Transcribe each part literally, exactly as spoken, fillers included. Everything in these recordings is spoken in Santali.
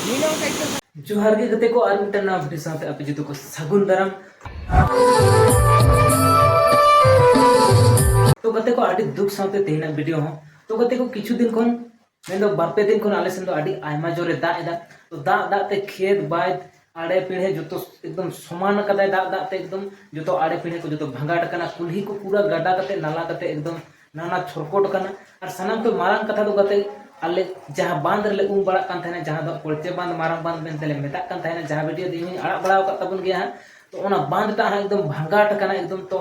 ᱡᱚᱦᱟᱨ ᱜᱮ ᱜᱟᱛᱮ ᱠᱚ, ᱟᱨ ᱢᱤᱫᱴᱟᱝ ᱱᱟᱣᱟ ᱵᱷᱤᱰᱤᱭᱳ ᱥᱟᱶᱛᱮ ᱟᱯᱮ ᱡᱚᱛᱚ ᱠᱚ ᱥᱟᱹᱜᱩᱱ ᱫᱟᱨᱟᱢ᱾ ᱛᱚ ᱜᱟᱛᱮ ᱠᱚ, ᱟᱹᱰᱤ ᱫᱩᱠ ᱥᱟᱶᱛᱮ ᱛᱮᱦᱮᱧᱟᱜ ᱵᱷᱤᱰᱤᱭᱳ ᱦᱚᱸ᱾ ᱛᱚ ᱜᱟᱛᱮ ᱠᱚ, ᱠᱤᱪᱷᱩ ᱫᱤᱱ ᱠᱷᱚᱱ, ᱢᱮᱱᱫᱚ ᱵᱟᱨ ᱯᱮ ᱫᱤᱱ ᱠᱷᱚᱱ ᱟᱞᱮ ᱥᱮᱱ ᱫᱚ ᱟᱹᱰᱤ ᱟᱭᱢᱟ ᱡᱳᱨᱮ ᱫᱟᱜ ᱮᱫᱟ᱾ ᱛᱚ ᱫᱟᱜ, ᱫᱟᱜ ᱛᱮ ᱠᱷᱮᱛ ᱵᱟᱹᱫᱽ ᱟᱲᱮ ᱯᱤᱲᱦᱮ ᱡᱚᱛᱚ ᱮᱠᱫᱚᱢ ᱥᱚᱢᱟᱱ ᱟᱠᱟᱫᱟᱭ ᱫᱟᱜ, ᱫᱟᱜ ᱛᱮ ᱮᱠᱫᱚᱢ ᱡᱚᱛᱚ ᱟᱲᱮ ᱯᱤᱲᱦᱮ ᱠᱚ ᱡᱚᱛᱚ ᱵᱷᱟᱸᱜᱟᱴ ᱟᱠᱟᱱᱟ, ᱠᱩᱞᱦᱤ ᱠᱚ ᱯᱩᱨᱟᱹ ᱜᱟᱰᱟ ᱠᱟᱛᱮ, ᱱᱟᱞᱟ ᱠᱟᱛᱮ ᱮᱠᱫᱚᱢ ᱱᱟᱱᱟ ᱪᱷᱚᱨᱠᱚᱴ ᱟᱠᱟᱱᱟ᱾ ᱟᱨ ᱥᱟᱱᱟᱢ ᱠᱷᱚᱱ ᱢᱟᱨᱟᱝ ᱠᱟᱛᱷᱟ ᱫᱚ ᱜᱟᱛᱮ, ᱟᱞᱮ ᱡᱟᱦᱟᱸ ᱵᱟᱸᱫᱽ ᱨᱮᱞᱮ ᱩᱢ ᱵᱟᱲᱟᱜ ᱠᱟᱱ ᱛᱟᱦᱮᱱᱟ, ᱡᱟᱦᱟᱸ ᱫᱚ ᱠᱚᱲᱪᱮ ᱵᱟᱸᱫᱽ, ᱢᱟᱨᱟᱝ ᱵᱟᱸᱫᱽ ᱢᱮᱱᱛᱮ ᱞᱮ ᱢᱮᱛᱟᱜ ᱠᱟᱱ ᱛᱟᱦᱮᱱᱟ, ᱡᱟᱦᱟᱸ ᱵᱷᱤᱰᱤᱭᱳ ᱫᱚ ᱤᱧ ᱦᱚᱸᱧ ᱟᱲᱟᱜ ᱵᱟᱲᱟ ᱟᱠᱟᱫ ᱛᱟᱵᱚᱱ ᱜᱮᱭᱟ ᱦᱟᱸᱜ᱾ ᱛᱚ ᱚᱱᱟ ᱵᱟᱸᱫᱽ ᱴᱟᱜ ᱦᱟᱸᱜ ᱮᱠᱫᱚᱢ ᱵᱷᱟᱸᱜᱟᱴ ᱟᱠᱟᱱᱟ ᱮᱠᱫᱚᱢ᱾ ᱛᱚ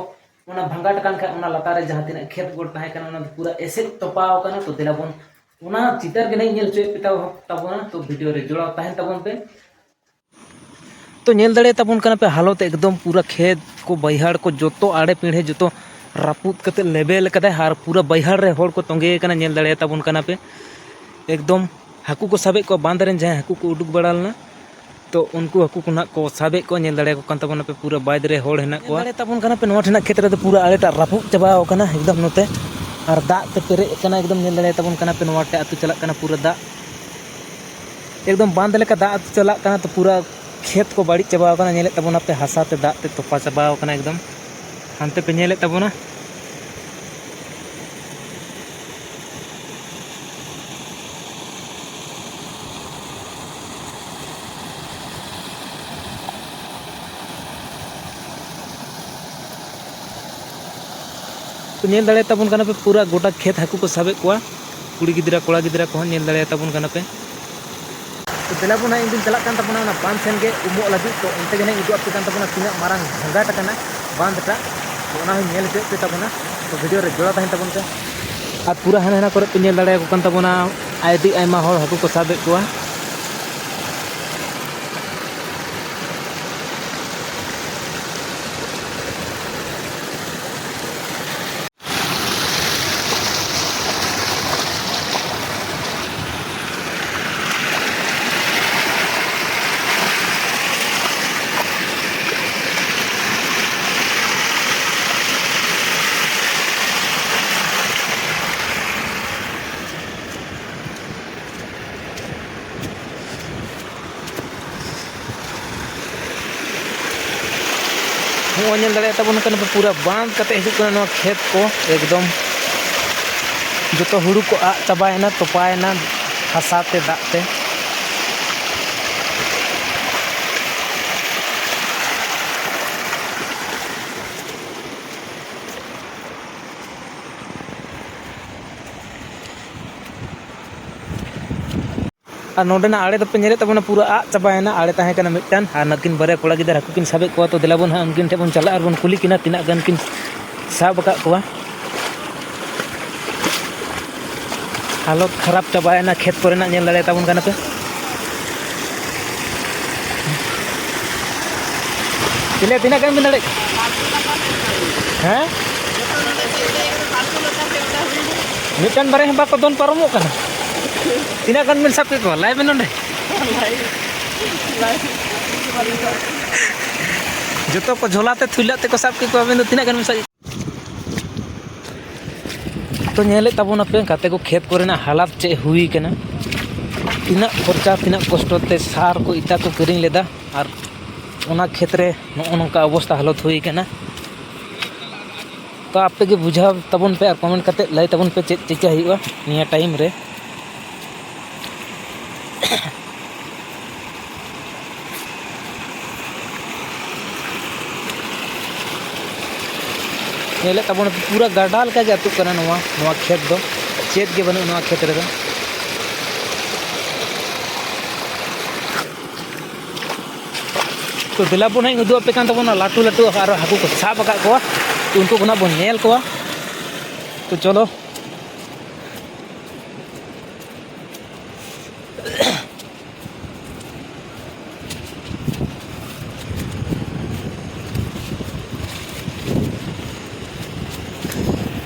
ᱚᱱᱟ ᱵᱷᱟᱸᱜᱟᱴ ᱟᱠᱟᱱ ᱠᱷᱟᱡ ᱚᱱᱟ ᱞᱟᱛᱟᱨ ᱨᱮ ᱡᱟᱦᱟᱸ ᱛᱤᱱᱟᱹᱜ ᱠᱷᱮᱛ ᱜᱚᱴ ᱛᱟᱦᱮᱸ ᱠᱟᱱᱟ, ᱚᱱᱟ ᱫᱚ ᱯᱩᱨᱟᱹ ᱮᱥᱮᱫ ᱛᱚᱯᱟᱣ ᱟᱠᱟᱱᱟ᱾ ᱛᱚ ᱫᱮᱞᱟ ᱵᱚᱱ ᱚᱱᱟ ᱪᱤᱛᱟᱹᱨ ᱜᱮ ᱱᱟᱜ ᱤᱧ ᱧᱮᱞ ᱦᱚᱪᱚᱭᱮᱫ ᱯᱮ ᱛᱟᱵᱚ-, ᱛᱟᱵᱚᱱᱟ᱾ ᱛᱚ ᱵᱷᱤᱰᱤᱭᱳ ᱨᱮ ᱡᱚᱲᱟᱣ ᱛᱟᱦᱮᱱ ᱛᱟᱵᱚᱱ ᱯᱮ᱾ ᱛᱚ ᱧᱮᱞ ᱫᱟᱲᱮᱭᱟᱜ ᱛᱟᱵᱚᱱ ᱠᱟᱱᱟ ᱯᱮ ᱦᱟᱞᱚᱛ ᱮᱠᱫᱚᱢ ᱯᱩᱨᱟᱹ ᱠᱷᱮᱛ ᱠᱚ ᱵᱟᱹᱭᱦᱟᱹᱲ ᱠᱚ ᱡᱚᱛᱚ ᱟᱲᱮ ᱯᱤᱲᱦᱮ ᱡᱚᱛᱚ ᱨᱟᱹᱯᱩᱫ ᱠᱟᱛᱮ ᱞᱮᱵᱮᱞ ᱠᱟᱫᱟᱭ ᱟᱨ ᱯᱩᱨᱟᱹ ᱵᱟᱹᱭᱦᱟᱹᱲ ᱨᱮ ᱦᱚᱲ ᱠᱚ ᱛᱚᱸᱜᱮ ᱟᱠᱟᱱᱟ᱾ ᱧᱮᱞ ᱫᱟᱲᱮᱭᱟᱜ ᱛᱟᱵᱚᱱ ᱠᱟᱱᱟ ᱯᱮ ᱮᱠᱫᱚᱢ ᱦᱟᱹᱠᱩ ᱠᱚ ᱥᱟᱵᱮᱫ ᱠᱚᱣᱟ, ᱵᱟᱸᱫᱽ ᱨᱮᱱ ᱡᱟᱦᱟᱸᱭ ᱦᱟᱹᱠᱩ ᱠᱚ ᱩᱰᱩᱠ ᱵᱟᱲᱟ ᱞᱮᱱᱟ᱾ ᱛᱚ ᱩᱱᱠᱩ ᱦᱟᱹᱠᱩ ᱠᱚ ᱱᱟᱜ ᱠᱚ ᱥᱟᱵᱮᱫ ᱠᱚᱣᱟ᱾ ᱧᱮᱞ ᱫᱟᱲᱮᱭᱟᱠᱚ ᱠᱟᱱ ᱛᱟᱵᱚᱱᱟ ᱯᱮ ᱯᱩᱨᱟᱹ ᱵᱟᱸᱫᱽ ᱨᱮ ᱦᱚᱲ ᱦᱮᱱᱟᱜ ᱠᱚᱣᱟ᱾ ᱧᱮᱞ ᱫᱟᱲᱮᱭᱟᱜ ᱛᱟᱵᱚᱱ ᱠᱟᱱᱟ ᱯᱮ ᱱᱚᱣᱟ ᱴᱷᱮᱱᱟᱜ ᱠᱷᱮᱛ ᱨᱮᱫᱚ ᱯᱩᱨᱟᱹ ᱟᱲᱮᱴᱟᱜ ᱨᱟᱹᱯᱩᱫ ᱪᱟᱵᱟᱣ ᱠᱟᱱᱟ ᱮᱠᱫᱚᱢ ᱱᱚᱛᱮ, ᱟᱨ ᱫᱟᱜ ᱛᱮ ᱯᱮᱨᱮᱡ ᱟᱠᱟᱱᱟ ᱮᱠᱫᱚᱢ᱾ ᱧᱮᱞ ᱫᱟᱲᱮᱭᱟᱜ ᱛᱟᱵᱚᱱ ᱠᱟᱱᱟ ᱯᱮ ᱱᱚᱣᱟ ᱴᱷᱮᱱ ᱟᱹᱛᱩ ᱪᱟᱞᱟᱜ ᱠᱟᱱᱟ ᱯᱩᱨᱟᱹ ᱫᱟᱜ᱾ ᱮᱠᱫᱚᱢ ᱵᱟᱸᱫ ᱞᱮᱠᱟ ᱫᱟᱜ ᱟᱹᱛᱩ ᱪᱟᱞᱟᱜ ᱠᱟᱱᱟ, ᱛᱚ ᱯᱩᱨᱟᱹ ᱠᱷᱮᱛ ᱠᱚ ᱵᱟᱹᱲᱤᱡ ᱪᱟᱵᱟᱣ ᱠᱟᱱᱟ᱾ ᱧᱮᱞᱮᱫ ᱛᱟᱵᱚᱱᱟᱯᱮ ᱦᱟᱥᱟ ᱛᱮ ᱫᱟᱜ ᱛᱮ ᱛᱚᱯᱟ ᱪᱟᱵᱟᱣ ᱠᱟᱱᱟ ᱮᱠᱫᱚᱢ᱾ ᱦᱟᱱᱛᱮ ᱯᱮ ᱧᱮᱞᱮᱫ ᱛᱟᱵᱚᱱᱟ᱾ ᱛᱚ ᱧᱮᱞ ᱫᱟᱲᱮᱭᱟᱜ ᱛᱟᱵᱚᱱ ᱠᱟᱱᱟ ᱯᱮ ᱯᱩᱨᱟᱹ ᱜᱚᱴᱟ ᱠᱷᱮᱛ ᱦᱟᱹᱠᱩ ᱠᱚ ᱥᱟᱵᱮᱫ ᱠᱚᱣᱟ, ᱠᱩᱲᱤ ᱜᱤᱫᱽᱨᱟᱹ ᱠᱚᱲᱟ ᱜᱤᱫᱽᱨᱟᱹ ᱠᱚᱦᱚᱸ ᱧᱮᱞ ᱫᱟᱲᱮᱭᱟᱜ ᱛᱟᱵᱚᱱ ᱠᱟᱱᱟ ᱯᱮ᱾ ᱛᱚ ᱫᱮᱞᱟ ᱵᱚᱱ ᱦᱟᱸᱜ ᱤᱧ ᱫᱩᱧ ᱪᱟᱞᱟᱜ ᱠᱟᱱ ᱛᱟᱵᱚᱱᱟ ᱚᱱᱟ ᱵᱟᱸᱫᱷ ᱥᱮᱱ ᱜᱮ ᱩᱢᱚᱜ ᱞᱟᱹᱜᱤᱫ᱾ ᱛᱚ ᱚᱱᱛᱮ ᱜᱮ ᱦᱟᱸᱜ ᱤᱧ ᱩᱫᱩᱜ ᱟᱯᱮ ᱠᱟᱱ ᱛᱟᱵᱚᱱᱟ ᱛᱤᱱᱟᱹᱜ ᱢᱟᱨᱟᱝ ᱵᱷᱟᱸᱜᱟᱴ ᱟᱠᱟᱱᱟ ᱵᱟᱸᱫᱷ ᱴᱟᱜ᱾ ᱛᱚ ᱚᱱᱟ ᱦᱚᱸᱧ ᱧᱮᱞ ᱦᱚᱪᱚᱭᱮᱫ ᱯᱮ ᱛᱟᱵᱚᱱᱟ᱾ ᱛᱚ ᱵᱷᱤᱰᱤᱭᱳ ᱨᱮ ᱡᱚᱲᱟᱣ ᱛᱟᱦᱮᱱ ᱛᱟᱵᱚᱱ ᱯᱮ᱾ ᱟᱨ ᱯᱩᱨᱟᱹ ᱦᱟᱱᱟ ᱦᱟᱱᱟ ᱠᱚᱨᱮ ᱯᱮ ᱧᱮᱞ ᱫᱟᱲᱮᱭᱟᱠᱚ ᱠᱟᱱ ᱛᱟᱵᱚᱱᱟ, ᱟᱹᱰᱤ ᱟᱭᱢᱟ ᱦᱚᱲ ᱦᱟᱹᱠᱩ ᱠᱚ ᱥᱟᱵᱮᱫ ᱠᱚᱣᱟ᱾ ᱱᱚᱣᱟ ᱧᱮᱞ ᱫᱟᱲᱮᱭᱟᱜ ᱛᱟᱵᱚᱱ ᱠᱟᱱᱟ ᱯᱮ, ᱯᱩᱨᱟᱹ ᱵᱟᱸᱫ ᱠᱟᱛᱮ ᱦᱤᱡᱩᱜ ᱠᱟᱱᱟ ᱱᱚᱣᱟ ᱠᱷᱮᱛ ᱠᱚ, ᱮᱠᱫᱚᱢ ᱡᱚᱛᱚ ᱦᱩᱲᱩ ᱠᱚ ᱟᱫ ᱪᱟᱵᱟᱭᱮᱱᱟ, ᱛᱚᱯᱟᱭᱮᱱᱟ ᱦᱟᱥᱟ ᱛᱮ, ᱫᱟᱜ ᱛᱮ᱾ ᱟᱨ ᱱᱚᱸᱰᱮᱱᱟᱜ ᱟᱲᱮ ᱫᱚᱯᱮ ᱧᱮᱞᱮᱫ ᱛᱟᱵᱚᱱᱟ, ᱯᱩᱨᱟᱹ ᱟᱫ ᱪᱟᱵᱟᱭᱮᱱᱟ᱾ ᱟᱲᱮ ᱛᱟᱦᱮᱸ ᱠᱟᱱᱟ ᱢᱤᱫᱴᱟᱝ, ᱟᱨ ᱱᱩᱠᱤᱱ ᱵᱟᱨᱭᱟ ᱠᱚᱲᱟ ᱜᱤᱫᱟᱹᱨ ᱦᱟᱹᱠᱩ ᱠᱤᱱ ᱥᱟᱵᱮᱫ ᱠᱚᱣᱟ᱾ ᱛᱚ ᱫᱮᱞᱟ ᱵᱚᱱ ᱦᱟᱸᱜ ᱩᱱᱠᱤᱱ ᱴᱷᱮᱱ ᱵᱚᱱ ᱪᱟᱞᱟᱜᱼᱟ ᱟᱨ ᱵᱚᱱ ᱠᱩᱞᱤ ᱠᱤᱱᱟ ᱛᱤᱱᱟᱹᱜ ᱜᱟᱱ ᱠᱤᱱ ᱥᱟᱵ ᱟᱠᱟᱫ ᱠᱚᱣᱟ᱾ ᱦᱟᱞᱚᱛ ᱠᱷᱟᱨᱟᱯ ᱪᱟᱵᱟᱭᱮᱱᱟ ᱠᱷᱮᱛ ᱠᱚᱨᱮᱱᱟᱜ, ᱧᱮᱞ ᱫᱟᱲᱮᱭᱟᱜ ᱛᱟᱵᱚᱱ ᱠᱟᱱᱟ ᱯᱮ᱾ ᱪᱮᱞᱮ ᱛᱤᱱᱟᱹᱜ ᱜᱟᱱ ᱵᱤᱱ ᱫᱟᱲᱮᱭᱟᱜ ᱠᱟᱱᱟ? ᱦᱮᱸ? ᱢᱤᱫᱴᱟᱝ ᱵᱟᱨᱭᱟ ᱦᱚᱸ ᱵᱟᱠᱚ ᱫᱚᱱ ᱯᱟᱨᱚᱢᱚᱜ ᱠᱟᱱᱟ᱾ ᱛᱤᱱᱟᱹᱜ ᱜᱟᱱ ᱵᱤᱱ ᱥᱟᱵ ᱠᱮᱫ ᱠᱚᱣᱟ? ᱞᱟᱹᱭ ᱵᱤᱱ ᱱᱚᱸᱰᱮ᱾ ᱡᱚᱛᱚ ᱠᱚ ᱡᱷᱚᱞᱟ ᱛᱮ ᱛᱷᱩᱭᱞᱟᱜ ᱛᱮᱠᱚ ᱥᱟᱵ ᱠᱮᱫ ᱠᱚᱣᱟ᱾ ᱟᱵᱤᱱ ᱫᱚ ᱛᱤᱱᱟᱹᱜ ᱜᱟᱱ ᱵᱤᱱ ᱥᱟᱵ? ᱛᱚ ᱧᱮᱞᱮᱫ ᱛᱟᱵᱚᱱᱟᱯᱮ ᱜᱟᱛᱮ ᱠᱚ, ᱠᱷᱮᱛ ᱠᱚᱨᱮᱱᱟᱜ ᱦᱟᱞᱟᱛ ᱪᱮᱫ ᱦᱩᱭ ᱠᱟᱱᱟ᱾ ᱛᱤᱱᱟᱹᱜ ᱠᱷᱚᱨᱪᱟ, ᱛᱤᱱᱟᱹᱜ ᱠᱚᱥᱴᱚ ᱛᱮ ᱥᱟᱨ ᱠᱚ, ᱤᱛᱟ ᱠᱚ ᱠᱤᱨᱤᱧ ᱞᱮᱫᱟ, ᱟᱨ ᱚᱱᱟ ᱠᱷᱮᱛ ᱨᱮ ᱱᱚᱜᱼᱚ ᱱᱚᱝᱠᱟ ᱚᱵᱚᱥᱛᱟ ᱦᱟᱞᱚᱛ ᱦᱩᱭ ᱠᱟᱱᱟ᱾ ᱛᱚ ᱟᱯᱮ ᱜᱮ ᱵᱩᱡᱷᱟᱹᱣ ᱛᱟᱵᱚᱱ ᱯᱮ ᱟᱨ comment ᱠᱟᱛᱮ ᱞᱟᱹᱭ ᱛᱟᱵᱚᱱ ᱯᱮ ᱪᱮᱫ ᱪᱤᱠᱟᱹ ᱦᱩᱭᱩᱜᱼᱟ ᱱᱤᱭᱟᱹ time ᱨᱮ᱾ ᱧᱮᱞᱮᱫ ᱛᱟᱵᱚᱱ ᱯᱩᱨᱟᱹ ᱜᱟᱰᱟ ᱞᱮᱠᱟ ᱜᱮ ᱟᱹᱛᱩᱜ ᱠᱟᱱᱟ ᱱᱚᱣᱟ, ᱱᱚᱣᱟ ᱠᱷᱮᱛ ᱫᱚ᱾ ᱪᱮᱫ ᱜᱮ ᱵᱟᱹᱱᱩᱜ ᱱᱚᱣᱟ ᱠᱷᱮᱛ ᱨᱮᱫᱚ᱾ ᱛᱚ ᱫᱮᱞᱟ ᱵᱚᱱ ᱦᱟᱸᱜ ᱤᱧ ᱩᱫᱩᱜ ᱟᱯᱮ ᱠᱟᱱ ᱛᱟᱵᱚᱱᱟ ᱞᱟᱹᱴᱩ ᱞᱟᱹᱴᱩ ᱟᱨᱚ ᱦᱟᱹᱠᱩ ᱠᱚ ᱥᱟᱵ ᱟᱠᱟᱫ ᱠᱚᱣᱟ᱾ ᱛᱚ ᱩᱱᱠᱩ ᱠᱚ ᱱᱟᱜ ᱵᱚᱱ ᱧᱮᱞ ᱠᱚᱣᱟ᱾ ᱛᱚ ᱪᱚᱞᱚ᱾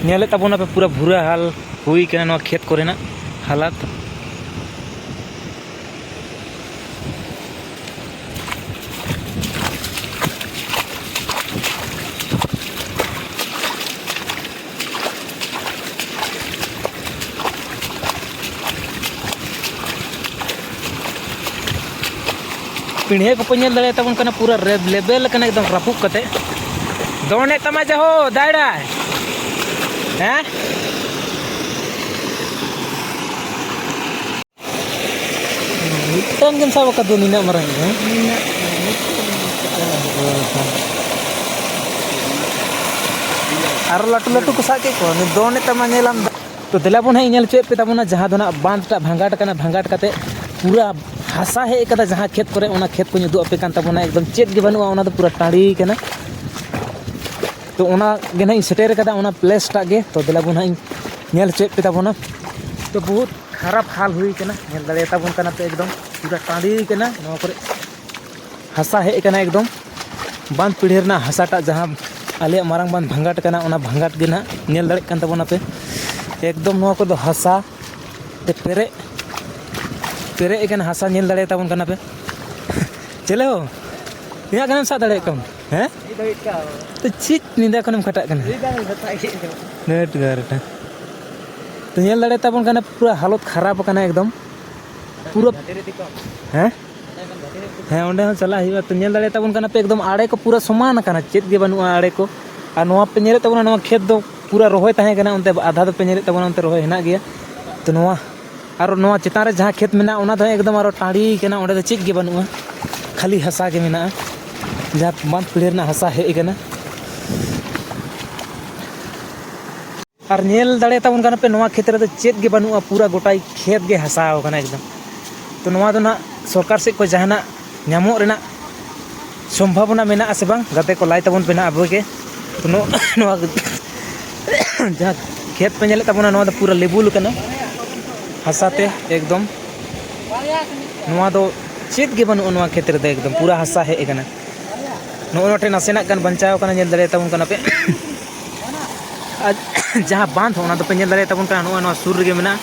ᱧᱮᱞᱮᱫ ᱛᱟᱵᱚᱱᱟᱯᱮ ᱯᱩᱨᱟᱹ ᱵᱷᱩᱨᱟᱹ ᱦᱟᱞ ᱦᱩᱭ ᱠᱟᱱᱟ ᱱᱚᱣᱟ ᱠᱷᱮᱛ ᱠᱚᱨᱮᱱᱟᱜ ᱦᱟᱞᱟᱛ᱾ ᱯᱤᱲᱦᱮ ᱠᱚᱯᱮ ᱧᱮᱞ ᱫᱟᱲᱮᱭᱟᱛᱟᱵᱚᱱ ᱠᱟᱱᱟ, ᱯᱩᱨᱟᱹ ᱨᱮ-, level ᱠᱟᱱᱟ ᱮᱠᱫᱚᱢ ᱨᱟᱹᱯᱩᱫ ᱠᱟᱛᱮ᱾ ᱫᱚᱱᱮᱫ ᱛᱟᱢᱟ ᱡᱟᱦᱳ, ᱫᱟᱭᱲᱟ᱾ ᱦᱮᱸ? ᱢᱤᱫᱴᱟᱝ ᱜᱮᱢ ᱥᱟᱵ ᱟᱠᱟᱫ ᱫᱚ ᱱᱤᱱᱟᱹᱜ ᱢᱟᱨᱟᱝ, ᱦᱮᱸ? ᱟᱨᱚ ᱞᱟᱹᱴᱩ ᱞᱟᱹᱴᱩ ᱠᱚ ᱥᱟᱵ ᱠᱮᱫ ᱠᱚᱣᱟ, ᱩᱱᱤ ᱫᱚᱱᱮᱫ ᱛᱟᱢᱟ, ᱧᱮᱞᱟᱢ᱾ ᱛᱚ ᱫᱮᱞᱟ ᱵᱚᱱ ᱦᱟᱸᱜ ᱤᱧ ᱧᱮᱞ ᱦᱚᱪᱚᱭᱮᱫ ᱯᱮ ᱛᱟᱵᱚᱱᱟ, ᱡᱟᱦᱟᱸ ᱫᱚ ᱱᱟᱜ ᱵᱟᱸᱫᱷ ᱴᱟᱜ ᱵᱷᱟᱸᱜᱟᱴ ᱠᱟᱱᱟ, ᱵᱷᱟᱸᱜᱟᱴ ᱠᱟᱛᱮ ᱯᱩᱨᱟ ᱦᱟᱥᱟ ᱦᱮᱡ ᱠᱟᱫᱟ, ᱡᱟᱦᱟᱸ ᱠᱷᱮᱛ ᱠᱚᱨᱮ, ᱚᱱᱟ ᱠᱷᱮᱛ ᱠᱚᱧ ᱩᱫᱩᱜ ᱟᱯᱮ ᱠᱟᱱ ᱛᱟᱵᱚᱱᱟ᱾ ᱮᱠᱫᱚᱢ ᱪᱮᱫ ᱜᱮ ᱵᱟᱹᱱᱩᱜᱼᱟ, ᱚᱱᱟ ᱫᱚ ᱯᱩᱨᱟ ᱴᱟᱺᱰᱤ ᱠᱟᱱᱟ᱾ ᱛᱚ ᱚᱱᱟ ᱜᱮ ᱱᱟᱜ ᱤᱧ ᱥᱮᱴᱮᱨ ᱠᱟᱫᱟ, ᱚᱱᱟ ᱯᱞᱮᱥ ᱴᱟᱜ ᱜᱮ᱾ ᱛᱚ ᱫᱮᱞᱟ ᱵᱚᱱ ᱦᱟᱸᱜ ᱤᱧ ᱧᱮᱞ ᱦᱚᱪᱚᱭᱮᱫ ᱯᱮ ᱛᱟᱵᱚᱱᱟ᱾ ᱛᱚ ᱵᱚᱦᱩᱛ ᱠᱷᱟᱨᱟᱯ ᱦᱟᱞ ᱦᱩᱭ ᱠᱟᱱᱟ, ᱧᱮᱞ ᱫᱟᱲᱮᱭᱟᱛᱟ ᱵᱚᱱ ᱠᱟᱱᱟ ᱯᱮ, ᱮᱠᱫᱚᱢ ᱯᱩᱨᱟ ᱴᱟᱺᱰᱤ ᱠᱟᱱᱟ ᱱᱚᱣᱟ ᱠᱚᱨᱮ᱾ ᱦᱟᱥᱟ ᱦᱮᱡ ᱟᱠᱟᱱᱟ ᱮᱠᱫᱚᱢ ᱵᱟᱸᱫᱷ ᱯᱤᱲᱦᱟᱹ ᱨᱮᱱᱟᱜ ᱦᱟᱥᱟᱴᱟᱜ, ᱡᱟᱦᱟᱸ ᱟᱞᱮᱭᱟᱜ ᱢᱟᱨᱟᱝ ᱵᱟᱸᱫᱷ ᱵᱷᱟᱸᱜᱟᱴ ᱠᱟᱱᱟ, ᱚᱱᱟ ᱵᱷᱟᱸᱜᱟᱴ ᱜᱮ ᱱᱟᱦᱟᱜ ᱧᱮᱞ ᱫᱟᱲᱮᱭᱟᱜ ᱠᱟᱱ ᱛᱟᱵᱚᱱᱟᱯᱮ᱾ ᱮᱠᱫᱚᱢ ᱱᱚᱣᱟ ᱠᱚᱫᱚ ᱦᱟᱥᱟ ᱛᱮ ᱯᱮᱨᱮᱡ, ᱯᱮᱨᱮᱡ ᱟᱠᱟᱱ ᱦᱟᱥᱟ ᱧᱮᱞ ᱫᱟᱲᱮᱭᱟᱛᱟ ᱵᱚᱱ ᱠᱟᱱᱟᱯᱮ᱾ ᱪᱮᱞᱮ ᱦᱳ, ᱛᱤᱱᱟᱹᱜ ᱜᱟᱱᱮᱢ ᱥᱟᱵ ᱫᱟᱲᱮᱭᱟᱜ ᱠᱟᱱᱟ? ᱦᱮᱸ? ᱛᱚ ᱪᱮᱫ ᱧᱤᱫᱟᱹ ᱠᱷᱚᱱᱮᱢ ᱠᱷᱟᱴᱟᱜ ᱠᱟᱱᱟ? ᱱᱮᱴ ᱜᱟᱨ ᱨᱮ᱾ ᱛᱚ ᱧᱮᱞ ᱫᱟᱲᱮᱭᱟᱛᱟ ᱵᱚᱱ ᱠᱟᱱᱟ, ᱯᱩᱨᱟᱹ ᱦᱟᱞᱚᱛ ᱠᱷᱟᱨᱟᱯ ᱟᱠᱟᱱᱟ ᱮᱠᱫᱚᱢ᱾ ᱯᱩᱨᱟᱹ, ᱦᱮᱸ? ᱦᱮᱸ, ᱚᱸᱰᱮ ᱦᱚᱸ ᱪᱟᱞᱟᱜ ᱦᱩᱭᱩᱜᱼᱟ᱾ ᱛᱚ ᱧᱮᱞ ᱫᱟᱲᱮᱭᱟᱜ ᱛᱟᱵᱚᱱ ᱠᱟᱱᱟ ᱯᱮ, ᱮᱠᱫᱚᱢ ᱟᱲᱮ ᱠᱚ ᱯᱩᱨᱟᱹ ᱥᱚᱢᱟᱱ ᱟᱠᱟᱱᱟ, ᱪᱮᱫ ᱜᱮ ᱵᱟᱹᱱᱩᱜᱼᱟ ᱟᱲᱮ ᱠᱚ᱾ ᱟᱨ ᱱᱚᱣᱟ ᱯᱮ ᱧᱮᱞᱮᱫ ᱛᱟᱵᱚᱱᱟ, ᱱᱚᱣᱟ ᱠᱷᱮᱛ ᱫᱚ ᱯᱩᱨᱟᱹ ᱨᱚᱦᱚᱭ ᱛᱟᱦᱮᱸ ᱠᱟᱱᱟ, ᱚᱱᱛᱮ ᱟᱫᱷᱟ ᱫᱚᱯᱮ ᱧᱮᱞᱮᱫ ᱛᱟᱵᱚᱱᱟ, ᱚᱱᱛᱮ ᱨᱚᱦᱚᱭ ᱦᱮᱱᱟᱜ ᱜᱮᱭᱟ᱾ ᱛᱚ ᱱᱚᱣᱟ, ᱟᱨ ᱱᱚᱣᱟ ᱪᱮᱛᱟᱱ ᱨᱮ ᱡᱟᱦᱟᱸ ᱠᱷᱮᱛ ᱢᱮᱱᱟᱜᱼᱟ, ᱚᱱᱟ ᱫᱚ ᱮᱠᱫᱚᱢ ᱟᱨᱚ ᱴᱟᱺᱰᱤ ᱠᱟᱱᱟ, ᱚᱸᱰᱮ ᱫᱚ ᱪᱮᱫ ᱜᱮ ᱵᱟᱹᱱᱩᱜᱼᱟ, ᱠᱷᱟᱹᱞᱤ ᱦᱟᱥᱟ ᱜᱮ ᱢᱮᱱᱟᱜᱼᱟ, ᱡᱟᱦᱟᱸ ᱵᱟᱸᱫᱷ ᱯᱤᱲᱦᱟᱹ ᱨᱮᱱᱟᱜ ᱦᱟᱥᱟ ᱦᱮᱡ ᱟᱠᱟᱱᱟ᱾ ᱟᱨ ᱧᱮᱞ ᱫᱟᱲᱮᱭᱟᱛᱟᱵᱚᱱ ᱠᱟᱱᱟ ᱯᱮ, ᱱᱚᱣᱟ ᱠᱷᱮᱛ ᱨᱮᱫᱚ ᱪᱮᱫ ᱜᱮ ᱵᱟᱹᱱᱩᱜᱼᱟ, ᱯᱩᱨᱟᱹ ᱜᱚᱴᱟᱭ ᱠᱷᱮᱛ ᱜᱮ ᱦᱟᱥᱟᱣ ᱠᱟᱱᱟ ᱮᱠᱫᱚᱢ᱾ ᱛᱚ ᱱᱚᱣᱟ ᱫᱚ ᱱᱟᱦᱟᱜ ᱥᱚᱨᱠᱟᱨ ᱥᱮᱫ ᱠᱷᱚᱱ ᱡᱟᱦᱟᱱᱟᱜ ᱧᱟᱢᱚᱜ ᱨᱮᱱᱟᱜ ᱥᱚᱢᱵᱷᱟᱵᱚᱱᱟ ᱢᱮᱱᱟᱜᱼᱟ ᱥᱮ ᱵᱟᱝ, ᱜᱟᱛᱮ ᱠᱚ ᱞᱟᱹᱭ ᱛᱟᱵᱚᱱ ᱯᱮ ᱱᱟᱦᱟᱜ ᱟᱵᱚ ᱜᱮ᱾ ᱛᱚ ᱱᱚ-, ᱱᱚᱣᱟ ᱡᱟᱦᱟᱸ ᱠᱷᱮᱛ ᱯᱮ ᱧᱮᱞᱮᱫ ᱛᱟᱵᱚᱱᱟ, ᱱᱚᱣᱟ ᱫᱚ ᱯᱩᱨᱟᱹ ᱞᱮᱵᱩᱞ ᱠᱟᱱᱟ ᱦᱟᱥᱟ ᱛᱮ ᱮᱠᱫᱚᱢ᱾ ᱱᱚᱣᱟ ᱫᱚ ᱪᱮᱫ ᱜᱮ ᱵᱟᱹᱱᱩᱜᱼᱟ ᱱᱚᱣᱟ ᱠᱷᱮᱛ ᱨᱮᱫᱚ, ᱮᱠᱫᱚᱢ ᱯᱩᱨᱟᱹ ᱦᱟᱥᱟ ᱦᱮᱡ ᱟᱠᱟᱱᱟ᱾ ᱱᱚᱜᱼᱚ ᱱᱚᱣᱟ ᱴᱷᱮᱱ ᱱᱟᱥᱮᱱᱟᱜ ᱜᱟᱱ ᱵᱟᱧᱪᱟᱣ ᱟᱠᱟᱱᱟ, ᱧᱮᱞ ᱫᱟᱲᱮᱭᱟᱛᱟᱵᱚᱱ ᱠᱟᱱᱟ ᱯᱮ᱾ ᱟᱨ ᱡᱟᱦᱟᱸ ᱵᱟᱸᱫᱷ, ᱚᱱᱟ ᱫᱚᱯᱮ ᱧᱮᱞ ᱫᱟᱲᱮᱭᱟᱜ ᱛᱟᱵᱚᱱ ᱠᱟᱱᱟ, ᱱᱚᱜᱼᱚᱭ ᱱᱚᱣᱟ ᱥᱩᱨ ᱨᱮᱜᱮ ᱢᱮᱱᱟᱜᱼᱟ᱾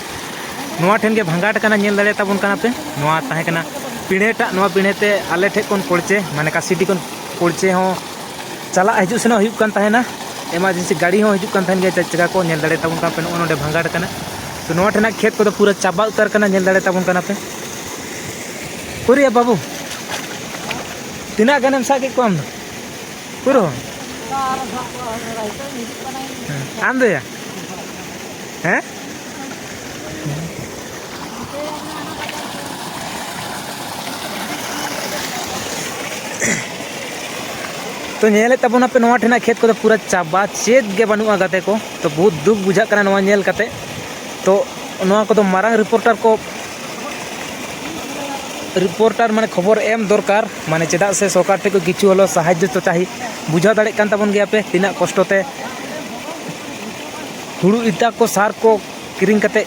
ᱱᱚᱣᱟ ᱴᱷᱮᱱ ᱜᱮ ᱵᱷᱟᱸᱜᱟᱴ ᱠᱟᱱᱟ, ᱧᱮᱞ ᱫᱟᱲᱮᱭᱟᱜ ᱛᱟᱵᱚᱱ ᱠᱟᱱᱟ ᱯᱮ᱾ ᱱᱚᱣᱟ ᱛᱟᱦᱮᱸ ᱠᱟᱱᱟ ᱯᱤᱲᱦᱮᱴᱟᱜ, ᱱᱚᱣᱟ ᱯᱤᱲᱦᱮ ᱛᱮ ᱟᱞᱮ ᱴᱷᱮᱡ ᱠᱷᱚᱱ ᱠᱚᱲᱪᱮ, ᱢᱟᱱᱮ ᱠᱟᱥᱤᱰᱤ ᱠᱷᱚᱱ ᱠᱚᱲᱪᱮ ᱦᱚᱸ ᱪᱟᱞᱟᱜ ᱦᱤᱡᱩᱜ ᱥᱮᱱᱚᱜ ᱦᱩᱭᱩᱜ ᱠᱟᱱ ᱛᱟᱦᱮᱱᱟ᱾ ᱮᱢᱟᱨᱡᱮᱱᱥᱤ ᱜᱟᱹᱰᱤ ᱦᱚᱸ ᱦᱤᱡᱩᱜ ᱠᱟᱱ ᱛᱟᱦᱮᱱ ᱜᱮᱭᱟ, ᱪᱮᱠᱟ ᱠᱚ ᱧᱮᱞ ᱫᱟᱲᱮᱭᱟᱜ ᱛᱟᱵᱚᱱ ᱠᱟᱱᱟ ᱯᱮ, ᱱᱚᱜᱼᱚ ᱱᱚᱰᱮ ᱵᱷᱟᱸᱜᱟᱴ ᱠᱟᱱᱟ᱾ ᱛᱚ ᱱᱚᱣᱟ ᱴᱷᱮᱱᱟᱜ ᱠᱷᱮᱛ ᱠᱚᱫᱚ ᱯᱩᱨᱟᱹ ᱪᱟᱵᱟ ᱩᱛᱟᱹᱨ ᱠᱟᱱᱟ, ᱧᱮᱞ ᱫᱟᱲᱮᱭᱟᱜ ᱛᱟᱵᱚᱱ ᱠᱟᱱᱟ ᱯᱮ᱾ ᱩᱨᱤᱭᱟ ᱵᱟᱹᱵᱩ, ᱛᱤᱱᱟᱹᱜ ᱜᱟᱱᱮᱢ ᱥᱟᱵ ᱠᱮᱫ ᱠᱚᱣᱟ ᱟᱢ ᱫᱚ? ᱯᱩᱨᱟᱹ? ᱟᱢ ᱫᱚᱭᱟ? ᱦᱮᱸ? ᱛᱚ, ᱧᱮᱞᱮᱫ ᱛᱟᱵᱚᱱᱟᱯᱮ, ᱱᱚᱣᱟ ᱴᱷᱮᱱᱟᱜ ᱠᱷᱮᱛ ᱠᱚᱫᱚ ᱯᱩᱨᱟᱹ ᱪᱟᱵᱟ, ᱪᱮᱫ ᱜᱮ ᱵᱟᱹᱱᱩᱜᱼᱟ ᱜᱟᱛᱮ ᱠᱚ᱾ ᱛᱚ, ᱵᱚᱦᱩᱛ ᱫᱩᱠ ᱵᱩᱡᱷᱟᱹᱜ ᱠᱟᱱᱟ ᱱᱚᱣᱟ ᱧᱮᱞ ᱠᱟᱛᱮ᱾ ᱛᱚ, ᱱᱚᱣᱟ ᱠᱚᱫᱚ ᱢᱟᱨᱟᱝ ᱨᱤᱯᱳᱨᱴᱟᱨ ᱠᱚ, ᱨᱤᱯᱳᱨᱴᱟᱨ ᱢᱟᱱᱮ ᱠᱷᱚᱵᱚᱨ ᱮᱢ ᱫᱚᱨᱠᱟᱨ, ᱢᱟᱱᱮ ᱪᱮᱫᱟᱜ ᱥᱮ ᱥᱚᱨᱠᱟᱨ ᱴᱷᱮᱱ ᱠᱷᱚᱱ ᱠᱤᱪᱷᱩ ᱦᱚᱞᱳ ᱥᱟᱦᱟᱡᱽᱡᱚ ᱛᱚ ᱪᱟᱦᱤ᱾ ᱵᱩᱡᱷᱟᱹᱣ ᱫᱟᱲᱮᱭᱟᱜ ᱠᱟᱱ ᱛᱟᱵᱚᱱ ᱜᱮᱭᱟ ᱯᱮ ᱛᱤᱱᱟᱹᱜ ᱠᱚᱥᱴᱚ ᱛᱮ ᱦᱩᱲᱩ ᱤᱛᱟ ᱠᱚ, ᱥᱟᱨ ᱠᱚ ᱠᱤᱨᱤᱧ ᱠᱟᱛᱮ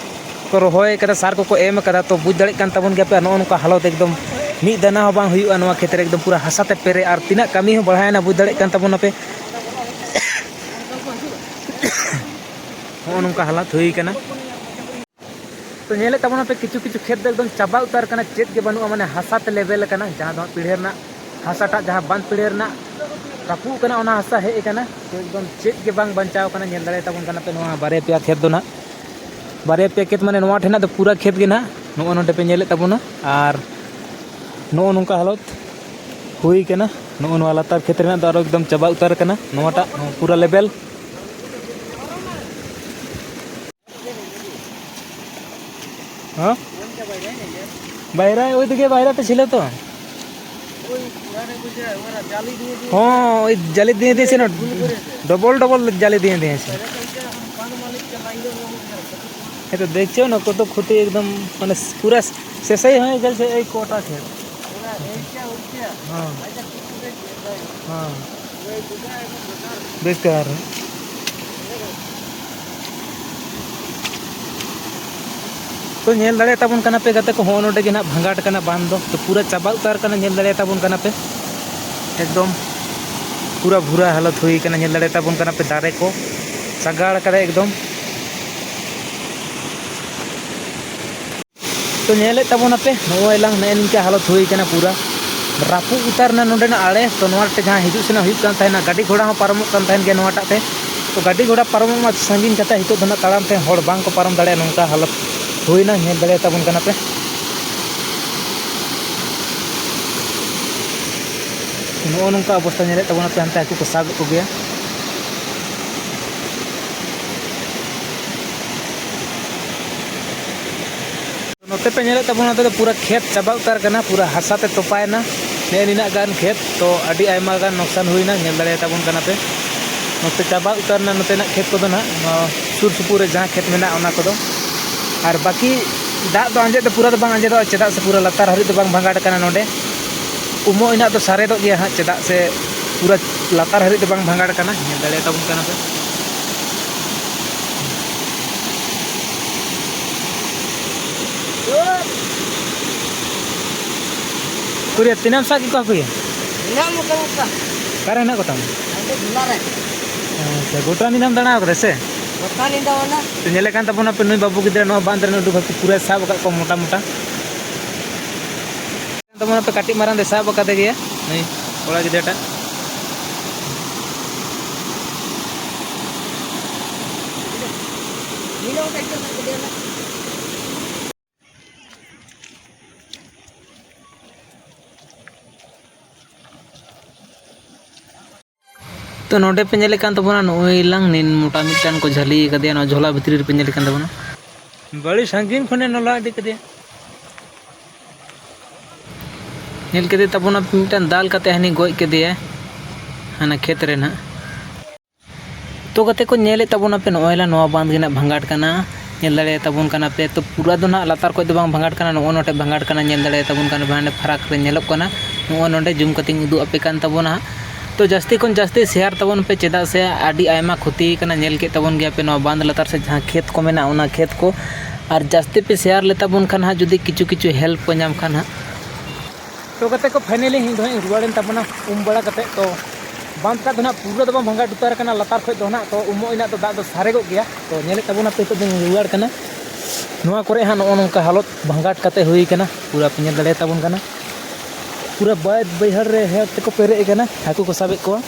ᱠᱚ ᱨᱚᱦᱚᱭ ᱠᱟᱫᱟ, ᱥᱟᱨ ᱠᱚᱠᱚ ᱮᱢ ᱠᱟᱫᱟ᱾ ᱛᱚ, ᱵᱩᱡᱽ ᱫᱟᱲᱮᱭᱟᱜ ᱠᱟᱱ ᱛᱟᱵᱚᱱ ᱜᱮᱭᱟ ᱯᱮ, ᱱᱚᱜᱼᱚ ᱱᱚᱝᱠᱟ ᱦᱟᱞᱚᱛ ᱮᱠᱫᱚᱢ ᱢᱤᱫ ᱫᱟᱱᱟ ᱦᱚᱸ ᱵᱟᱝ ᱦᱩᱭᱩᱜᱼᱟ ᱱᱚᱣᱟ ᱠᱷᱮᱛ ᱨᱮ, ᱮᱠᱫᱚᱢ ᱯᱩᱨᱟᱹ ᱦᱟᱥᱟ ᱛᱮ ᱯᱮᱨᱮᱡ, ᱟᱨ ᱛᱤᱱᱟᱹᱜ ᱠᱟᱹᱢᱤ ᱦᱚᱸ ᱵᱟᱲᱦᱟᱭᱮᱱᱟ, ᱵᱩᱡᱽ ᱫᱟᱲᱮᱭᱟᱜ ᱠᱟᱱ ᱛᱟᱵᱚᱱᱟᱯᱮ᱾ ᱱᱚᱜᱼᱚ ᱱᱚᱝᱠᱟ ᱦᱟᱞᱚᱛ ᱦᱩᱭ ᱠᱟᱱᱟ᱾ ᱛᱚ, ᱧᱮᱞᱮᱫ ᱛᱟᱵᱚᱱᱟᱯᱮ, ᱠᱤᱪᱷᱩ ᱠᱤᱪᱷᱩ ᱠᱷᱮᱛ ᱫᱚ ᱮᱠᱫᱚᱢ ᱪᱟᱵᱟ ᱩᱛᱟᱹᱨ ᱠᱟᱱᱟ, ᱪᱮᱫ ᱜᱮ ᱵᱟᱹᱱᱩᱜᱼᱟ, ᱢᱟᱱᱮ ᱦᱟᱥᱟ ᱛᱮ ᱞᱮᱵᱮᱞ ᱟᱠᱟᱱᱟ, ᱡᱟᱦᱟᱸ ᱫᱚ ᱦᱟᱸᱜ ᱯᱤᱲᱦᱟᱹ ᱨᱮᱱᱟᱜ ᱦᱟᱥᱟᱴᱟᱜ, ᱡᱟᱦᱟᱸ ᱵᱟᱸᱫ ᱯᱤᱲᱦᱟᱹ ᱨᱮᱱᱟᱜ ᱨᱟᱹᱯᱩᱫ ᱠᱟᱱᱟ, ᱚᱱᱟ ᱦᱟᱥᱟ ᱦᱮᱡ ᱟᱠᱟᱱᱟ᱾ ᱛᱚ, ᱮᱠᱫᱚᱢ ᱪᱮᱫ ᱜᱮ ᱵᱟᱝ ᱵᱟᱧᱪᱟᱣ ᱠᱟᱱᱟ᱾ ᱧᱮᱞ ᱫᱟᱲᱮᱭᱟᱛᱟ ᱵᱚᱱ ᱠᱟᱱᱟ ᱯᱮ ᱱᱚᱣᱟ ᱵᱟᱨᱭᱟ ᱯᱮᱭᱟ ᱠᱷᱮᱛ ᱫᱚ ᱱᱟᱜ, ᱵᱟᱨᱭᱟ ᱯᱮᱭᱟ ᱠᱷᱮᱛ, ᱢᱟᱱᱮ ᱱᱚᱣᱟ ᱴᱷᱮᱱᱟᱜ ᱫᱚ ᱯᱩᱨᱟᱹ ᱠᱷᱮᱛ ᱜᱮ ᱱᱟᱜ ᱱᱚᱜᱼᱚ ᱱᱚᱰᱮ ᱯᱮ ᱧᱮᱞᱮᱫ ᱛᱟᱵᱚᱱᱟ, ᱟᱨ ᱱᱚᱜᱼᱚ ᱱᱚᱝᱠᱟ ᱦᱟᱞᱚᱛ ᱦᱩᱭ ᱠᱟᱱᱟ᱾ ᱱᱚᱜᱼᱚ ᱱᱚᱣᱟ ᱞᱟᱛᱟᱨ ᱠᱷᱮᱛ ᱨᱮᱱᱟᱜ ᱫᱚ ᱟᱨᱚ ᱮᱠᱫᱚᱢ ᱪᱟᱵᱟ ᱩᱛᱟᱹᱨ ᱠᱟᱱᱟ, ᱱᱚᱣᱟᱴᱟᱜ ᱯᱩᱨᱟᱹ ᱞᱮᱵᱮᱞ᱾ हाँ? बह रहा है, वही देखिए, बह रहा तो छिले तो। हाँ, वही जाली दिए दिए से ना, डबल डबल जाली दिए दिए से। ये तो देखो ना, को तो खुद ही एकदम, माने, पूरा से सही है, जल से एक कोटा से। हाँ। हाँ। ᱵᱮᱠᱟᱨ᱾ ᱛᱚ, ᱧᱮᱞ ᱫᱟᱲᱮᱭᱟᱜ ᱛᱟᱵᱚᱱ ᱠᱟᱱᱟ ᱯᱮ ᱜᱟᱛᱮ ᱠᱚ, ᱦᱚᱸᱜᱼᱚ ᱱᱚᱰᱮ ᱜᱮ ᱱᱟᱦᱟᱜ ᱵᱷᱟᱸᱜᱟᱴ ᱠᱟᱱᱟ ᱵᱟᱸᱫᱷ ᱫᱚ᱾ ᱛᱚ, ᱯᱩᱨᱟᱹ ᱪᱟᱵᱟ ᱩᱛᱟᱹᱨ ᱠᱟᱱᱟ, ᱧᱮᱞ ᱫᱟᱲᱮᱭᱟᱜ ᱛᱟᱵᱚᱱ ᱠᱟᱱᱟ ᱯᱮ᱾ ᱮᱠᱫᱚᱢ ᱯᱩᱨᱟᱹ ᱵᱷᱩᱨᱟ ᱦᱟᱞᱚᱛ ᱦᱩᱭ ᱠᱟᱱᱟ, ᱧᱮᱞ ᱫᱟᱲᱮᱭᱟᱜ ᱛᱟᱵᱚᱱ ᱠᱟᱱᱟ ᱯᱮ, ᱫᱟᱨᱮ ᱠᱚ ᱥᱟᱜᱟᱲ ᱠᱟᱫᱟ ᱮᱠᱫᱚᱢ᱾ ᱛᱚ, ᱧᱮᱞᱮᱫ ᱛᱟᱵᱚᱱᱟᱯᱮ, ᱱᱚᱜᱼᱚᱭ ᱞᱟᱝ ᱱᱮᱜᱼᱮ ᱱᱤᱝᱠᱟ ᱦᱟᱞᱚᱛ ᱦᱩᱭ ᱠᱟᱱᱟ ᱯᱩᱨᱟ᱾ ᱨᱟᱹᱯᱩᱫ ᱩᱛᱟᱹᱨ ᱮᱱᱟ ᱱᱚᱰᱮᱱᱟᱜ ᱟᱲᱮ᱾ ᱛᱚ, ᱱᱚᱣᱟ ᱛᱮ ᱡᱟᱦᱟᱸ ᱦᱤᱡᱩᱜ ᱥᱮᱱᱚᱜ ᱦᱩᱭᱩᱜ ᱠᱟᱱ ᱛᱟᱦᱮᱱᱟ, ᱜᱟᱹᱰᱤ ᱜᱷᱚᱲᱟ ᱦᱚᱸ ᱯᱟᱨᱚᱢᱚᱜ ᱠᱟᱱ ᱛᱟᱦᱮᱱ ᱜᱮᱭᱟ ᱱᱚᱣᱟᱴᱟᱜ ᱛᱮ᱾ ᱛᱚ, ᱜᱟᱹᱰᱤ ᱜᱷᱚᱲᱟ ᱯᱟᱨᱚᱢᱚᱜ ᱢᱟ ᱥᱟᱺᱜᱤᱧ ᱠᱟᱛᱷᱟ, ᱱᱤᱛᱚᱜ ᱫᱚ ᱱᱟᱜ ᱛᱟᱲᱟᱢ ᱛᱮ ᱦᱚᱲ ᱵᱟᱝ ᱠᱚ ᱯᱟᱨᱚᱢ ᱫᱟᱲᱮᱭᱟᱜᱼᱟ, ᱱᱚᱝᱠᱟ ᱦᱟᱞᱚᱛ ᱦᱩᱭᱱᱟ, ᱧᱮᱞ ᱫᱟᱲᱮᱭᱟᱛᱟᱵᱚᱱ ᱠᱟᱱᱟ ᱯᱮ᱾ ᱱᱚᱜᱼᱚ ᱱᱚᱝᱠᱟ ᱚᱵᱚᱥᱛᱟ ᱧᱮᱞᱮᱫ ᱛᱟᱵᱚᱱᱟ ᱯᱮ, ᱦᱟᱱᱛᱮ ᱦᱟᱹᱠᱩ ᱠᱚ ᱥᱟᱵᱮᱫ ᱠᱚᱜᱮᱭᱟ᱾ ᱱᱚᱛᱮ ᱯᱮ ᱧᱮᱞᱮᱫ ᱛᱟᱵᱚᱱᱟ, ᱱᱚᱛᱮ ᱫᱚ ᱯᱩᱨᱟᱹ ᱠᱷᱮᱛ ᱪᱟᱵᱟ ᱩᱛᱟᱹᱨ ᱠᱟᱱᱟ, ᱯᱩᱨᱟᱹ ᱦᱟᱥᱟ ᱛᱮ ᱛᱚᱯᱟᱭᱮᱱᱟ᱾ ᱱᱮᱜᱼᱮ ᱱᱤᱱᱟᱹᱜ ᱜᱟᱱ ᱠᱷᱮᱛ, ᱛᱚ ᱟᱹᱰᱤ ᱟᱭᱢᱟ ᱜᱟᱱ ᱱᱚᱠᱥᱟᱱ ᱦᱩᱭᱱᱟ, ᱧᱮᱞ ᱫᱟᱲᱮᱭᱟᱛᱟᱵᱚᱱ ᱠᱟᱱᱟ ᱯᱮ᱾ ᱱᱚᱛᱮ ᱪᱟᱵᱟ ᱩᱛᱟᱹᱨ ᱮᱱᱟ ᱱᱚᱛᱮᱱᱟᱜ ᱠᱷᱮᱛ ᱠᱚᱫᱚ ᱱᱟᱦᱟᱜ, ᱱᱚᱣᱟ ᱥᱩᱨ ᱥᱩᱯᱩᱨ ᱨᱮ ᱡᱟᱦᱟᱸ ᱠᱷᱮᱛ ᱢᱮᱱᱟᱜᱼᱟ ᱚᱱᱟ ᱠᱚᱫᱚ᱾ ᱟᱨ ᱵᱟᱹᱠᱤ ᱫᱟᱜ ᱫᱚ ᱟᱸᱡᱮᱫ ᱫᱚ ᱯᱩᱨᱟᱹ ᱫᱚ ᱵᱟᱝ ᱟᱸᱡᱮᱫᱚᱜᱼᱟ, ᱪᱮᱫᱟᱜ ᱥᱮ ᱯᱩᱨᱟᱹ ᱞᱟᱛᱟᱨ ᱦᱟᱹᱨᱤᱡ ᱫᱚ ᱵᱟᱝ ᱵᱷᱟᱸᱜᱟᱴ ᱠᱟᱱᱟ ᱱᱚᱰᱮ᱾ ᱩᱢᱚᱜ ᱤᱱᱟᱜ ᱫᱚ ᱥᱟᱨᱮᱫᱚᱜ ᱜᱮᱭᱟ ᱦᱟᱸᱜ, ᱪᱮᱫᱟᱜ ᱥᱮ ᱯᱩᱨᱟᱹ ᱞᱟᱛᱟᱨ ᱦᱟᱹᱨᱤᱡ ᱫᱚ ᱵᱟᱝ ᱵᱷᱟᱸᱜᱟᱲ ᱠᱟᱱᱟ, ᱧᱮᱞ ᱫᱟᱲᱮᱭᱟᱛᱟᱵᱚᱱ ᱠᱟᱱᱟ ᱯᱮ᱾ ᱩᱠᱩᱨᱭᱟ, ᱛᱤᱱᱟᱹᱜ ᱮᱢ ᱥᱟᱵ ᱠᱮᱫ ᱠᱚᱣᱟ ᱦᱟᱹᱠᱩᱭᱟ? ᱢᱮᱱᱟᱜ ᱢᱚᱴᱟ ᱢᱚᱴᱟ᱾ ᱚᱠᱟᱨᱮ ᱦᱮᱱᱟᱜ ᱠᱚᱛᱟᱢᱟ? ᱦᱟᱸᱰᱮ ᱡᱷᱚᱞᱟ ᱨᱮ᱾ ᱟᱪᱪᱷᱟ, ᱜᱚᱴᱟ ᱧᱤᱫᱟᱹᱢ ᱫᱟᱬᱟ ᱟᱠᱟᱫᱟ ᱥᱮ? ᱜᱚᱴᱟ ᱧᱤᱫᱟᱹ ᱢᱟᱱᱮ? ᱛᱚ, ᱧᱮᱞᱮ ᱠᱟᱱ ᱛᱟᱵᱚᱱᱟ ᱯᱮ, ᱱᱩᱭ ᱵᱟᱹᱵᱩ ᱜᱤᱫᱽᱨᱟᱹ ᱱᱚᱣᱟ ᱵᱟᱸᱫᱽ ᱨᱮᱱ ᱟᱹᱰᱤ ᱵᱷᱟᱹᱜᱤ ᱯᱩᱨᱟᱹᱭ ᱥᱟᱵ ᱟᱠᱟᱫ ᱠᱚᱣᱟ ᱢᱚᱴᱟ ᱢᱚᱴᱟ᱾ ᱛᱟᱵᱚᱱ ᱟᱯᱮ, ᱠᱟᱹᱴᱤᱡ ᱢᱟᱨᱟᱝ ᱫᱚᱭ ᱥᱟᱵ ᱟᱠᱟᱫᱮ ᱜᱮᱭᱟ ᱱᱩᱭ ᱠᱚᱲᱟ ᱜᱤᱫᱽᱨᱟᱹᱴᱟᱜ᱾ ᱛᱚ, ᱱᱚᱰᱮ ᱯᱮ ᱧᱮᱞᱮᱫ ᱠᱟᱱ ᱛᱟᱵᱚᱱᱟ, ᱱᱚᱜᱼᱚᱭ ᱞᱟᱝ ᱱᱤᱱ ᱢᱚᱴᱟ ᱢᱤᱫᱴᱟᱝ ᱠᱚ ᱡᱷᱟᱹᱞᱤ ᱟᱠᱟᱫᱮᱭᱟ, ᱱᱚᱣᱟ ᱡᱷᱚᱞᱟ ᱵᱷᱤᱛᱨᱤ ᱨᱮᱯᱮ ᱧᱮᱞᱮᱫ ᱠᱟᱱ ᱛᱟᱵᱚᱱᱟ᱾ ᱵᱟᱹᱲᱤ ᱥᱟᱺᱜᱤᱧ ᱠᱷᱚᱱᱮ ᱱᱚᱞᱟ ᱤᱫᱤ ᱠᱮᱫᱮᱭᱟ᱾ ᱧᱮᱞ ᱠᱮᱫᱮ ᱛᱟᱵᱚᱱᱟ ᱢᱤᱫᱴᱟᱝ ᱫᱟᱞ ᱠᱟᱛᱮ ᱦᱟᱹᱱᱤ ᱜᱚᱡ ᱠᱮᱫᱮᱭᱟ ᱦᱟᱱᱟ ᱠᱷᱮᱛ ᱨᱮ ᱱᱟᱦᱟᱜ᱾ ᱛᱚ ᱜᱟᱛᱮ ᱠᱚ, ᱧᱮᱞᱮᱫ ᱛᱟᱵᱚᱱᱟᱯᱮ, ᱱᱚᱜᱼᱚᱭ ᱞᱟ ᱱᱚᱣᱟ ᱵᱟᱸᱫᱽ ᱜᱮ ᱱᱟᱜ ᱵᱷᱟᱸᱜᱟᱴ ᱠᱟᱱᱟ, ᱧᱮᱞ ᱫᱟᱲᱮᱭᱟᱜ ᱛᱟᱵᱚᱱ ᱠᱟᱱᱟ ᱯᱮ᱾ ᱛᱚ ᱯᱩᱨᱟᱹ ᱫᱚ ᱱᱟᱜ ᱞᱟᱛᱟᱨ ᱠᱷᱚᱡ ᱫᱚ ᱵᱟᱝ ᱵᱷᱟᱸᱜᱟᱴ ᱠᱟᱱᱟ, ᱱᱚᱜᱼᱚ ᱱᱚᱰᱮ ᱵᱷᱟᱸᱜᱟᱴ ᱠᱟᱱᱟ, ᱧᱮᱞ ᱫᱟᱲᱮᱭᱟᱜ ᱛᱟᱵᱚᱱ ᱠᱟᱱᱟ ᱯᱮ, ᱦᱟᱸᱰᱮ ᱯᱷᱟᱨᱟᱠ ᱨᱮ ᱧᱮᱞᱚᱜ ᱠᱟᱱᱟ᱾ ᱱᱚᱜᱼᱚ ᱱᱚᱰᱮ ᱡᱩᱢ ᱠᱟᱛᱮᱧ ᱩᱫᱩᱜ ᱟᱯᱮ ᱠᱟᱱ ᱛᱟᱵᱚᱱᱟ ᱦᱟᱸᱜ᱾ ᱛᱚ ᱡᱟᱹᱥᱛᱤ ᱠᱷᱚᱱ ᱡᱟᱹᱥᱛᱤ ᱥᱮᱭᱟᱨ ᱛᱟᱵᱚᱱ ᱯᱮ, ᱪᱮᱫᱟᱜ ᱥᱮ ᱟᱹᱰᱤ ᱟᱭᱢᱟ ᱠᱷᱚᱛᱤ ᱠᱟᱱᱟ, ᱧᱮᱞ ᱠᱮᱫ ᱛᱟᱵᱚᱱ ᱜᱮᱭᱟ ᱯᱮ ᱱᱚᱣᱟ ᱵᱟᱸᱫᱽ ᱞᱟᱛᱟᱨ ᱥᱮᱫ ᱡᱟᱦᱟᱸ ᱠᱷᱮᱛ ᱠᱚ ᱢᱮᱱᱟᱜᱼᱟ, ᱚᱱᱟ ᱠᱷᱮᱛ ᱠᱚ᱾ ᱟᱨ ᱡᱟᱹᱥᱛᱤ ᱯᱮ ᱥᱮᱭᱟᱨ ᱞᱮᱛᱟ ᱵᱚᱱ ᱠᱷᱟᱱ ᱦᱟᱸᱜ, ᱡᱩᱫᱤ ᱠᱤᱪᱷᱩ ᱠᱤᱪᱷᱩ ᱦᱮᱞᱯ ᱠᱚ ᱧᱟᱢ ᱠᱷᱟᱱ ᱦᱟᱸᱜ, ᱛᱚ ᱜᱟᱛᱮ ᱠᱚ, finally ᱤᱧ ᱫᱚ ᱦᱟᱸᱜ ᱤᱧ ᱨᱩᱣᱟᱹᱲᱮᱱ ᱛᱟᱵᱚᱱᱟ ᱩᱢ ᱵᱟᱲᱟ ᱠᱟᱛᱮᱫ᱾ ᱛᱚ ᱵᱟᱸᱫᱽ ᱴᱟᱜ ᱫᱚ ᱦᱟᱸᱜ ᱯᱩᱨᱟᱹ ᱫᱚ ᱵᱟᱝ ᱵᱷᱟᱸᱜᱟᱴ ᱩᱛᱟᱹᱨ ᱟᱠᱟᱱᱟ, ᱞᱟᱛᱟᱨ ᱠᱷᱚᱡ ᱫᱚ ᱦᱟᱸᱜ, ᱛᱚ ᱩᱢᱚᱜ ᱤᱱᱟᱜ ᱫᱚ ᱫᱟᱜ ᱫᱚ ᱥᱟᱨᱮᱜᱚᱜ ᱜᱮᱭᱟ᱾ ᱛᱚ ᱧᱮᱞᱮᱫ ᱛᱟᱵᱚᱱᱟ ᱯᱮ, ᱱᱤᱛᱚᱜ ᱫᱚᱧ ᱨᱩᱣᱟᱹᱲ ᱠᱟᱱᱟ᱾ ᱱᱚᱣᱟ ᱠᱚᱨᱮ ᱦᱟᱸᱜ ᱱᱚᱜᱼᱚ ᱱᱚᱝᱠᱟ ᱦᱟᱞᱚᱛ ᱵᱷᱟᱸᱜᱟᱴ ᱠᱟᱛᱮ ᱦᱩᱭ ᱠᱟᱱᱟ, ᱯᱩᱨᱟᱹ ᱯᱮ ᱧᱮᱞ ᱫᱟᱲᱮᱭᱟᱛᱟᱵᱚᱱ ᱠᱟᱱᱟ᱾ ᱯᱩᱨᱟᱹ ᱵᱟᱹᱫᱽ ᱵᱟᱹᱭᱦᱟᱹᱲ ᱨᱮ ᱦᱮᱲ ᱛᱮᱠᱚ ᱯᱮᱨᱮᱡ ᱟᱠᱟᱱᱟ, ᱦᱟᱹᱠᱩ ᱠᱚ ᱥᱟᱵᱮᱫ ᱠᱚᱣᱟ᱾